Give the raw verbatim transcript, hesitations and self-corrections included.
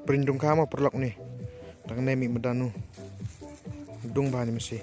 Pring dung kha ma paralok ni. Tang ne mi madan u. Dung bha ni masi.